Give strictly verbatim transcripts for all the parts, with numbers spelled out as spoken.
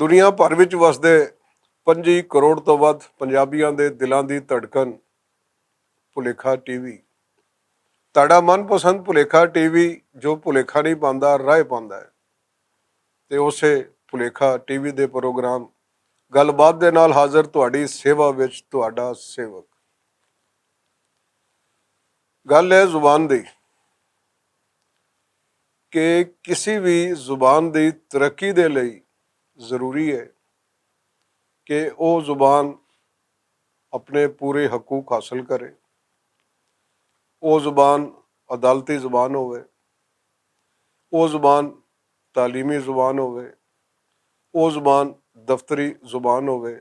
دنیا بھر وچ وسدے پنجی کروڑ توں ودھ پنجابیاں دے دلاں دی دھڑکن، بھلیکھا ٹی وی۔ تہاڈا من پسند بھلیکھا ٹی وی، جو بھلیکھا نہیں پاندا، راہ پاندا ہے۔ تے اسے بھلیکھا ٹی وی دے پروگرام گل بات دے نال حاضر تہاڈی سیوا وچ تہاڈا سیوک۔ گل ہے زبان دی، کہ کسی بھی زبان دی ترقی دے لئی ضروری ہے کہ او زبان اپنے پورے حقوق حاصل کرے، او زبان عدالتی زبان ہوئے، او زبان تعلیمی زبان ہوئے، او زبان دفتری زبان ہوئے۔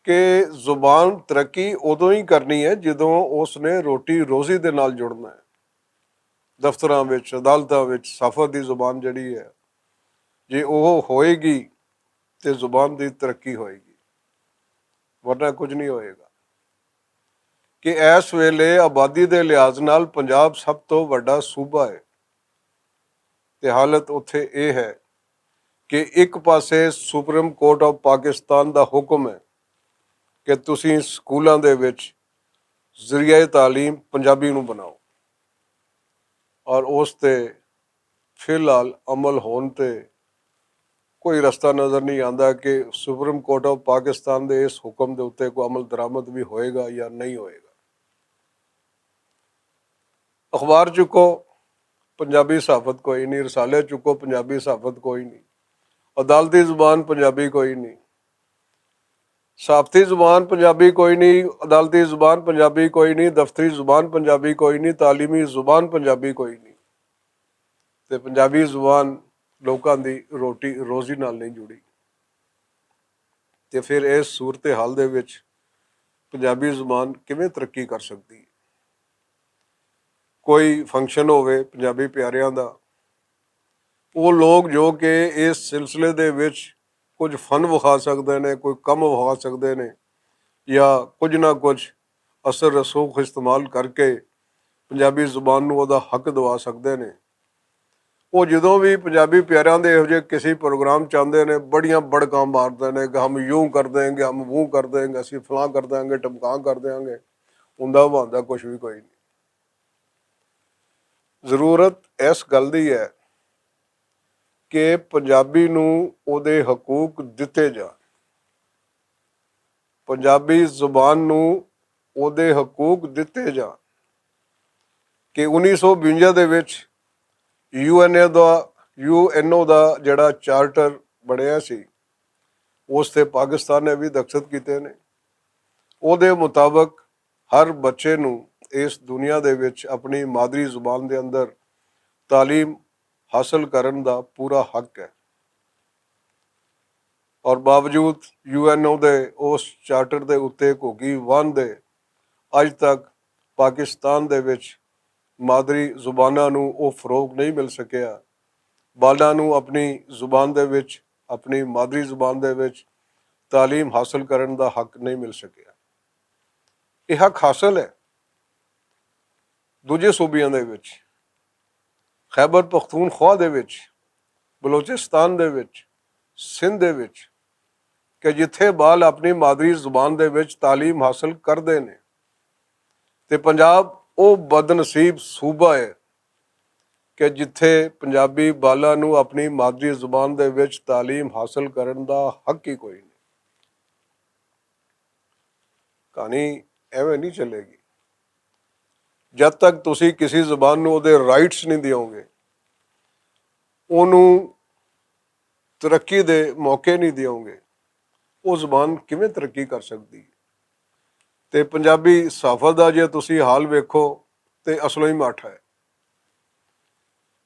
کہ زبان ترقی ادوں ہی کرنی ہے جدوں اس نے روٹی روزی دے نال جڑنا ہے۔ دفتراں وچ، عدالتاں وچ صحافت دی زبان جڑی ہے، جے او ہوئے گی تے زبان دی ترقی ہوئے گی، ورنہ کچھ نہیں ہوئے گا۔ کہ اس ویلے آبادی دے لحاظ نال پنجاب سب تو وڈا صوبہ ہے، تے حالت اتھے اے ہے کہ ایک پاسے سپریم کورٹ آف پاکستان دا حکم ہے کہ تسی سکولاں دے وچ ذریعہ تعلیم پنجابی نوں بناؤ، اور اس تے فی الحال عمل ہون تے کوئی رستہ نظر نہیں آندا کہ سپریم کورٹ آف پاکستان دے اس حکم دے اُتے کوئی عمل درآمد وی ہوئے گا یا نہیں ہوئے گا۔ اخبار چکو، پنجابی صحافت کوئی نہیں، رسالے چکو، پنجابی صحافت کوئی نہیں، عدالتی زبان پنجابی کوئی نہیں، صحافتی زبان پنجابی کوئی نہیں، عدالتی زبان پنجابی کوئی نہیں، دفتری زبان پنجابی کوئی نہیں، تعلیمی زبان پنجابی کوئی نہیں۔ تے پنجابی زبان لوکاں دی روٹی روزی نال نہیں جڑی۔ تے پھر اس صورتحال دے وچ پنجابی زبان کیویں ترقی کر سکدی ہے؟ کوئی فنکشن ہووے پنجابی پیاریاں دا، او لوگ جو کہ اس سلسلے دے وچ کچھ فن وکھا سکدے نے، کوئی کم وکھا سکدے نے، یا کچھ نہ کچھ اثر رسوخ استعمال کر کے پنجابی زبان نوں اوہدا حق دوا سکدے نے۔ او جدوں وی پنجابی پیاراں دے ایہو جے کسی پروگرام چاہندے نے، بڑیاں بڑکاں ماردے نے کہ ہم یوں کر دیں گے، ہم وہ کر دیں گے، اسی فلاں کر دیں گے، ٹمکاں کر دیں گے، ہوندا بھاندا کچھ وی کوئی نہیں۔ ضرورت اس گل دی ہے کہ پنجابی نوں اوہدے حقوق دتے جان، پنجابی زبان نوں اوہدے حقوق دتے جان۔ کہ انیس سو بونجا دے وچ یو این اے دا، یو این او دا جڑا چارٹر بنیا سی، اس تے پاکستان نے وی دستخط کیتے نے۔ اوہدے مطابق ہر بچے نوں اس دنیا دے وچ اپنی مادری زبان دے اندر تعلیم حاصل کرن دا پورا حق ہے۔ اور باوجود یو این او دے اس چارٹر دے اُتے گھوگی وان دے اج تک پاکستان دے وچ مادری زباناں نوں او فروغ نہیں مل سکیا۔ بالاں نوں اپنی زبان دے وچ، اپنی مادری زبان دے وچ تعلیم حاصل کرن دا حق نہیں مل سکیا۔ یہ حق حاصل ہے دوجے صوبیاں دے وچ، خیبر پختونخوا دے وچ، بلوچستان دے وچ، سندھ دے وچ، کہ جتھے بال اپنی مادری زبان دے وچ تعلیم حاصل کردے نے، تے پنجاب او بدنصیب صوبہ ہے کہ جتھے پنجابی بالاں نوں اپنی مادری زبان دے وچ تعلیم حاصل کرن دا حق ہی کوئی نہیں۔ کہانی ایویں نہیں چلے گی۔ جد تک تسی کسی زبان نوں اوہدے رائٹس نہیں دیو گے، اونوں ترقی دے موقع نہیں دیو گے، او زبان کیویں ترقی کر سکدی ہے؟ تے پنجابی صحافت دا جے تسی حال ویکھو تے اصلوں ہی ماٹھا ہے۔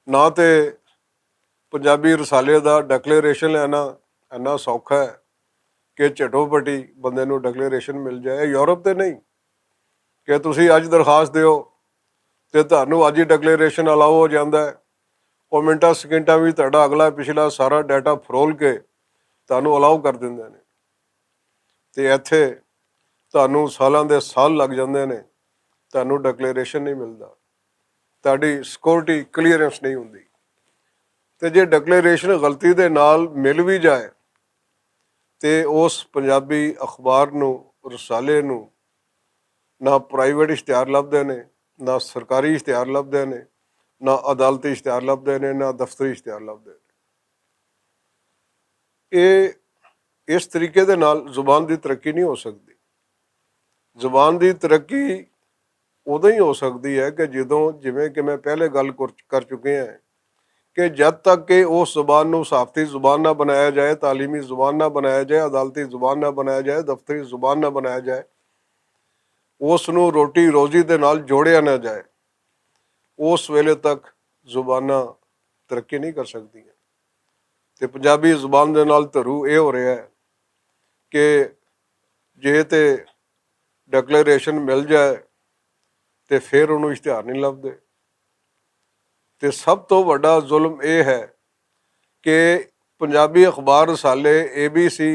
نہ تے پنجابی رسالے دا ڈکلیریشن لینا اینا سوکھا ہے کہ جھٹو پٹی بندے نوں ڈکلیریشن مل جائے۔ یورپ تے نہیں کہ تسی اج درخواست دیو تے تہانوں اج ہی ڈکلیریشن الاؤ ہو جاندا ہے۔ او منٹاں سیکنڈاں وچ تہاڈا اگلا پچھلا سارا ڈیٹا فرول کے تہانوں الاؤ کر دیندے نے۔ تے ایتھے تہانوں سالاں دے سال لگ جاندے نے، تہانوں ڈکلیریشن نہیں ملدا، تہاڈی سیکورٹی کلیئرنس نہیں ہوندی۔ تے جے ڈکلیریشن غلطی دے نال مل وی جائے، تے اس پنجابی اخبار نوں، رسالے نوں، نہ پرائیویٹ اشتہار لبھدے نے، نہ سرکاری اشتہار لبھدے نے، نہ عدالتی اشتہار لبھدے نے، نہ دفتری اشتہار لبھدے نے۔ اے اس طریقے دے نال زبان دی ترقی نہیں ہو سکدی۔ زبان دی ترقی ادوں ہی ہو سکدی ہے کہ جدوں، جویں کہ میں پہلے گل کر کر چکے ہاں، کہ جد تک کہ اس زبان نوں صحافتی زبان نہ بنایا جائے، تعلیمی زبان نہ بنایا جائے، عدالتی زبان نہ بنایا جائے، دفتری زبان نہ بنایا جائے، اس نوں روٹی روزی دے نال جوڑیا نہ جائے، اس ویلے تک زباناں ترقی نہیں کر سکدیاں۔ تے پنجابی زبان دے نال دھرو اے ہو رہیا ہے کہ جے تے ڈکلیریشن مل جائے تے فیر انہوں اشتہار نہیں لبھدے۔ تے سب توں وڈا ظلم اے ہے کہ پنجابی اخبار رسالے اے بی سی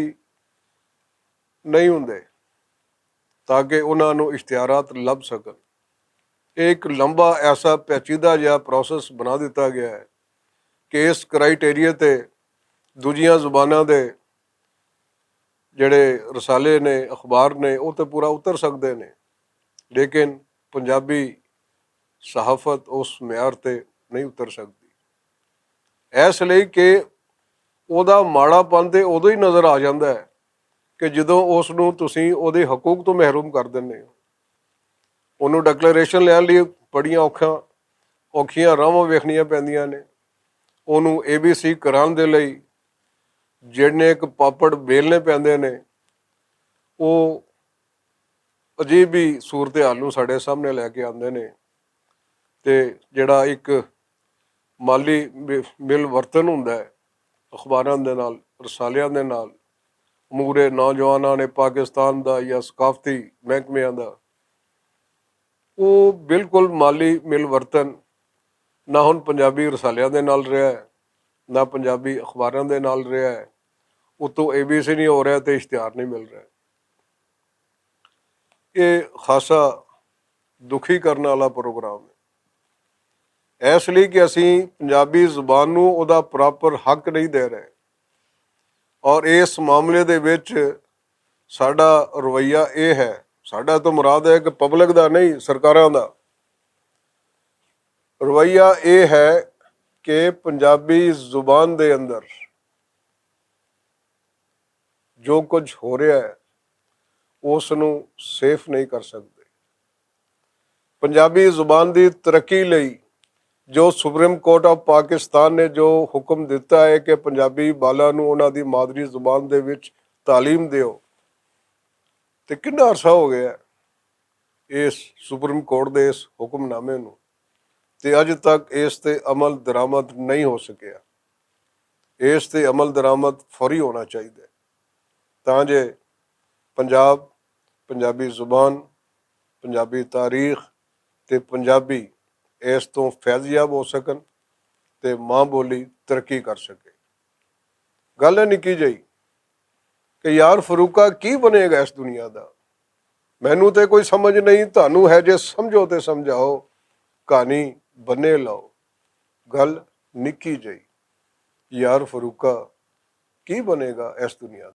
نہیں ہوندے، تاکہ انہاں نوں اشتہارات لب سکن۔ ایک لمبا ایسا پیچیدہ جہا پروسیس بنا دتا گیا ہے کہ اس کرائٹیریا تے دوجیاں زباناں دے جڑے رسالے نے، اخبار نے، وہ تے پورا اتر سکدے نے، لیکن پنجابی صحافت اس معیار تے نہیں اتر سکدی۔ اس لئی کہ اوہدا ماڑا پن تے ادوں ہی نظر آ جاندا ہے کہ جدوں اس نوں تسی اوہدے حقوق توں محروم کر دینے ہو۔ انہوں ڈکلیریشن لین لئی بڑیاں اوکھیاں اوکھیاں راہواں ویکھنیاں پیندیاں نے۔ انہوں اے بی سی کران دے لئی جڑنے ایک پاپڑ بیلنے پیندے نے، وہ عجیب ہی صورتحال نوں ساڈے سامنے لے کے آندے نے۔ تے جڑا ایک مالی مل ورتن ہوندا ہے اخباراں دے نال، رسالیاں دے نال، امور نوجواناں نے پاکستان دا یا ثقافتی محکمیاں دا، وہ بالکل مالی مل ورتن نہ ہن پنجابی رسالیاں دے نال رہیا ہے، نہ پنجابی اخباراں دے نال رہیا ہے۔ اتوں اے بی سی نہیں ہو رہیا تے اشتہار نہیں مل رہیا۔ یہ خاصا دکھی کرنے والا پروگرام ہے، اس لیے کہ اسی پنجابی زبان نوں اوہدا پراپر حق نہیں دے رہے۔ اور اس معاملے دے وچ ساڈا رویہ اے ہے، ساڈا تو مراد ہے کہ پبلک دا نہیں، سرکاراں دا رویہ اے ہے کہ پنجابی زبان دے اندر جو کچھ ہو رہا ہے، اس نوں سیف نہیں کر سکدے۔ پنجابی زبان دی ترقی لئی جو سپریم کورٹ آف پاکستان نے جو حکم دتا ہے کہ پنجابی بالاں نوں انہاں دی مادری زبان دے وچ تعلیم دیو، تے کنا عرصہ ہو گیا ہے اس سپریم کورٹ دے اس حکم نامے نوں، تے اج تک اس تے عمل درآمد نہیں ہو سکیا۔ اس تے عمل درآمد فوری ہونا چاہیدا ہے، تاں جے پنجاب، پنجابی زبان، پنجابی تاریخ تے پنجابی اس توں فیض یاب ہو سکن تے ماں بولی ترقی کر سکے۔ گل ہے نکی جئی کہ یار فروقہ کی بنے گا اس دنیا دا؟ مینوں تے کوئی سمجھ نہیں، تانوں ہے جے سمجھو تے سمجھاؤ، کہانی بنے لاؤ۔ گل نکی جئی، یار فروقہ کی بنے گا اس دنیا